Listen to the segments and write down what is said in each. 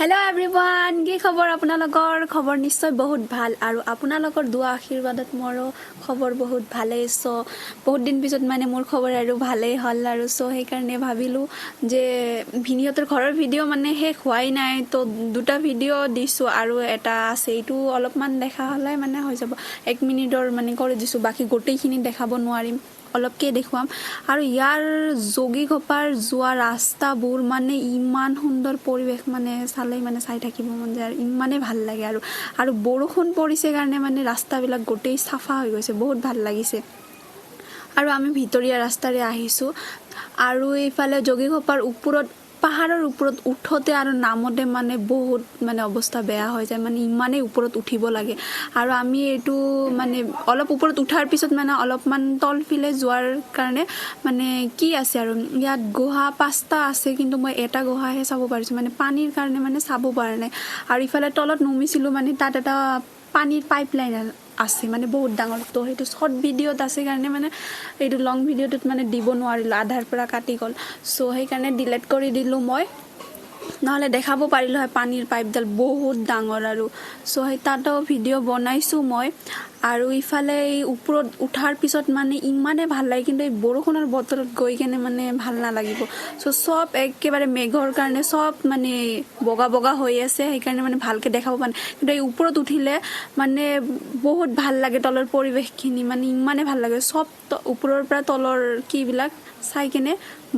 Hello' everyone, কি খবৰ আপোনালোকৰ? খবৰ নিশ্চয় বহুত ভাল আৰু আপোনালোকৰ দোৱা আশীৰ্বাদত মোৰো খবৰ বহুত ভালেই। চ' বহুত দিন পিছত মানে মোৰ খবৰ আৰু ভালেই হ'ল আৰু। চ' সেইকাৰণে ভাবিলোঁ যে ভিনিহঁতৰ ঘৰৰ ভিডিঅ' মানে শেষ হোৱাই নাই। তো দুটা ভিডিঅ' দিছোঁ আৰু এটা আছে, এইটো অলপমান দেখা হ'লে মানে হৈ যাব। 1 মিনিটৰ মানে কৰি দিছোঁ, বাকী গোটেইখিনি দেখাব নোৱাৰিম, অলপকৈ দেখুৱাম। আৰু ইয়াৰ যোগীঘোপাৰ যোৱা ৰাস্তাবোৰ মানে ইমান সুন্দৰ পৰিৱেশ, মানে চালেই মানে চাই থাকিব মন যায় আৰু ইমানেই ভাল লাগে। আৰু আৰু বৰষুণ পৰিছে কাৰণে মানে ৰাস্তাবিলাক গোটেই চাফা হৈ গৈছে, বহুত ভাল লাগিছে। আৰু আমি ভিতৰীয়া ৰাস্তাৰে আহিছোঁ। আৰু এইফালে যোগীঘোপাৰ ওপৰত, পাহাৰৰ ওপৰত উঠোতে আৰু নামোতে মানে বহুত মানে অৱস্থা বেয়া হৈ যায়, মানে ইমানেই ওপৰত উঠিব লাগে। আৰু আমি এইটো মানে অলপ ওপৰত উঠাৰ পিছত মানে অলপমান তলফালে যোৱাৰ কাৰণে মানে কি আছে। আৰু ইয়াত গুহা পাঁচটা আছে, কিন্তু মই এটা গুহাহে চাব পাৰিছোঁ, মানে পানীৰ কাৰণে মানে চাব পৰা নাই। আৰু ইফালে তলত নমিছিলোঁ, মানে তাত এটা পানীৰ পাইপ লাইন আছে, মানে বহুত ডাঙৰ। তো সেইটো শ্বৰ্ট ভিডিঅ'ত আছে কাৰণে মানে এইটো লং ভিডিঅ'টোত মানে দিব নোৱাৰিলোঁ, আধাৰ পৰা কাটি গ'ল। চ' সেইকাৰণে ডিলেট কৰি দিলোঁ মই, নহ'লে দেখাব পাৰিলোঁ হয়। পানীৰ পাইপডাল বহুত ডাঙৰ আৰু চ' সেই তাতো ভিডিঅ' বনাইছোঁ মই। আৰু ইফালে এই ওপৰত উঠাৰ পিছত মানে ইমানেই ভাল লাগে, কিন্তু এই বৰষুণৰ বতৰত গৈ কেনে মানে ভাল নালাগিব। চ' চব একেবাৰে মেঘৰ কাৰণে চব মানে বগা বগা হৈ আছে, সেইকাৰণে মানে ভালকৈ দেখাব পৰা নাই। কিন্তু এই ওপৰত উঠিলে মানে বহুত ভাল লাগে, তলৰ পৰিৱেশখিনি মানে ইমানেই ভাল লাগে। চব ওপৰৰ পৰা তলৰ কিবিলাক চাই কেনে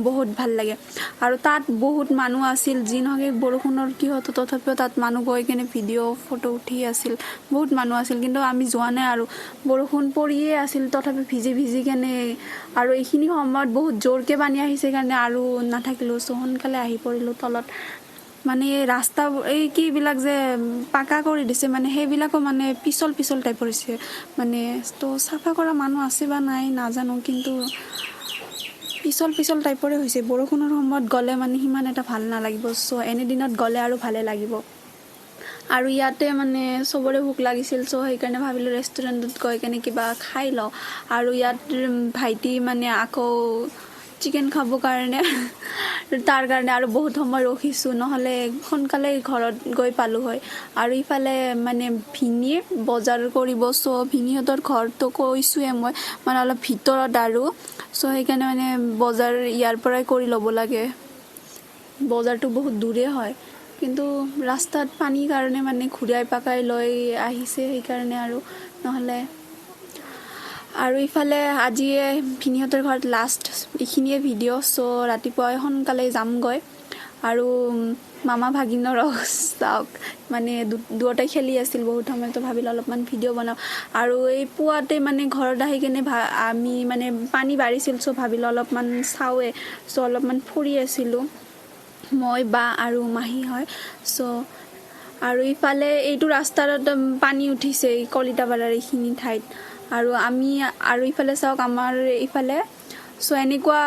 বহুত ভাল লাগে। আৰু তাত বহুত মানুহ আছিল, যি নহওক এই বৰষুণৰ কিহতো তথাপিও তাত মানুহ গৈ কেনে ভিডিঅ' ফটো উঠি আছিল। বহুত মানুহ আছিল, কিন্তু আমি যোৱা নাই। আৰু বৰষুণ পৰিয়ে আছিল, তথাপি ভিজি ভিজি কেনে আৰু এইখিনি সময়ত বহুত জোৰকৈ পানী আহিছে কাৰণে আৰু নাথাকিলোঁ। চ' সোনকালে আহি পৰিলোঁ তলত। মানে এই ৰাস্তা এই কিবিলাক যে পাকা কৰি দিছে, মানে সেইবিলাকো মানে পিছল পিছল টাইপৰ হৈছে। মানে তো চাফা কৰা মানুহ আছে বা নাই নাজানো, কিন্তু পিছল পিছল টাইপৰে হৈছে। বৰষুণৰ সময়ত গ'লে মানে সিমান এটা ভাল নালাগিব। চ' এনে দিনত গ'লে আৰু ভালে লাগিব। আৰু ইয়াতে মানে চবৰে ভোক লাগিছিল, চ' সেইকাৰণে ভাবিলোঁ ৰেষ্টুৰেণ্টত গৈ কেনে কিবা খাই লওঁ। আৰু ইয়াত ভাইটি মানে আকৌ চিকেন খাব কাৰণে, তাৰ কাৰণে আৰু বহুত সময় ৰখিছোঁ, নহ'লে সোনকালে ঘৰত গৈ পালোঁ হয়। আৰু ইফালে মানে ভিনীয়ে বজাৰ কৰিব। চ' ভিনীহঁতৰ ঘৰটো কৈছোঁৱে মই, মানে অলপ ভিতৰত আৰু চ' সেইকাৰণে মানে বজাৰ ইয়াৰ পৰাই কৰি ল'ব লাগে। বজাৰটো বহুত দূৰে হয়, কিন্তু ৰাস্তাত পানীৰ কাৰণে মানে ঘূৰাই পকাই লৈ আহিছে, সেইকাৰণে আৰু নহ'লে। আৰু ইফালে আজিয়ে ভিনীহঁতৰ ঘৰত লাষ্ট এইখিনিয়ে ভিডিঅ'। চ' ৰাতিপুৱাই সোনকালে যামগৈ। আৰু মামা ভাগিনৰ চাওক, মানে দুয়োটাই খেলি আছিল বহুত সময়তো, ভাবিলোঁ অলপমান ভিডিঅ' বনাওঁ। আৰু এই পুৱাতে মানে ঘৰত আহি কেনে আমি মানে পানী বাঢ়িছিল, চ' ভাবিলোঁ অলপমান চাওঁৱে। চ' অলপমান ফুৰি আছিলোঁ মই, বা আৰু মাহী হয়। চ' আৰু ইফালে এইটো ৰাস্তাত পানী উঠিছে, এই কলিতাপাৰাৰ এইখিনি ঠাইত। আৰু আমি আৰু ইফালে চাওক, আমাৰ ইফালে চ' এনেকুৱা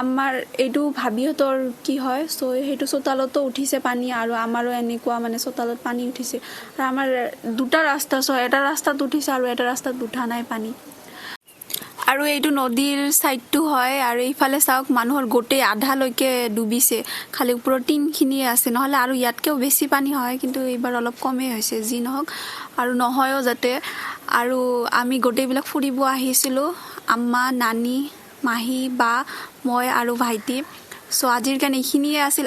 আমাৰ এইটো ভাবিহঁতৰ কি হয়, চ' সেইটো চোতালতো উঠিছে পানী। আৰু আমাৰো এনেকুৱা মানে চোতালত পানী উঠিছে। আৰু আমাৰ দুটা ৰাস্তা, চ' এটা ৰাস্তাত উঠিছে আৰু এটা ৰাস্তাত উঠা নাই পানী। আৰু এইটো নদীৰ ছাইডটো হয়। আৰু এইফালে চাওক, মানুহৰ গোটেই আধালৈকে ডুবিছে, খালি ওপৰৰ টিনখিনিয়ে আছে, নহ'লে আৰু ইয়াতকৈও বেছি পানী হয়, কিন্তু এইবাৰ অলপ কমেই হৈছে। যি নহওক আৰু নহয়ও যাতে। আৰু আমি গোটেইবিলাক ফুৰিব আহিছিলোঁ, আম্মা, নানী, মাহী, বা, মই আৰু ভাইটি। চ' আজিৰ কাৰণে এইখিনিয়ে আছিল।